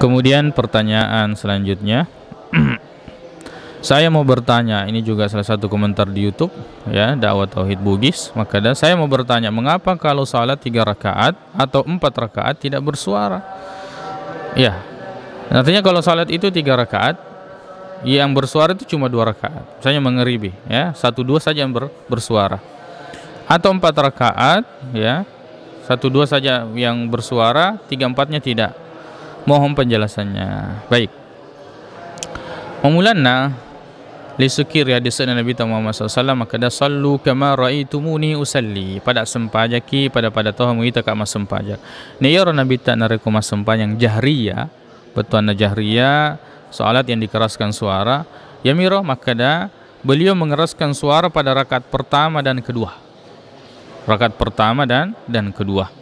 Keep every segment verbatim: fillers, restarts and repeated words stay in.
Kemudian pertanyaan selanjutnya, saya mau bertanya, ini juga salah satu komentar di YouTube, ya, Dakwah Tauhid Bugis, makkeda, "Saya mau bertanya, mengapa kalau salat tiga rakaat atau empat rakaat tidak bersuara?" Ya, artinya kalau salat itu tiga rakaat, yang bersuara itu cuma dua rakaat, misalnya mengeribi, ya, satu dua saja yang ber-, bersuara. Atau empat rakaat, ya, satu dua saja yang bersuara, tiga empatnya tidak. Mohon penjelasannya. Baik. Mamulanna, lisukir ya hadisna Nabi Muhammad sallallahu alaihi wasallam, makkeda, "Sallu kama ra'aitumuni usalli." Pada sempajaki, pada-pada toha muita ka massempajang. Nah, iyaro Nabitta narekko massempajang jahriyah, bettuanna jahriyah, salat yang dikeraskan suara, yamiro makkeda, beliau mengeraskan suara pada rakaat pertama dan kedua. Rakaat pertama dan, dan kedua.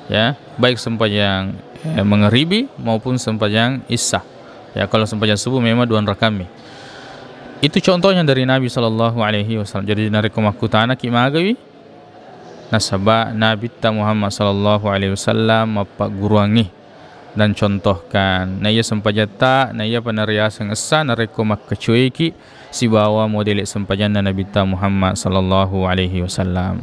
Ya, baik sempajang, eh, mengeribi maupun sempajang isya. Ya, kalau sempajang subuh memang dua rakaat mi. Itu contohnya dari Nabi sallallahu alaihi wasallam. Jadi, narekko makkutanaki magawi, nasaba Nabitta Muhammad sallallahu alaihi wasallam mappagguruangngi dan contohkan. Na iya sempajatta, na iya panariaseng essa, narekko makkecueki sibawa modele sempajanna Nabitta Muhammad sallallahu alaihi wasallam.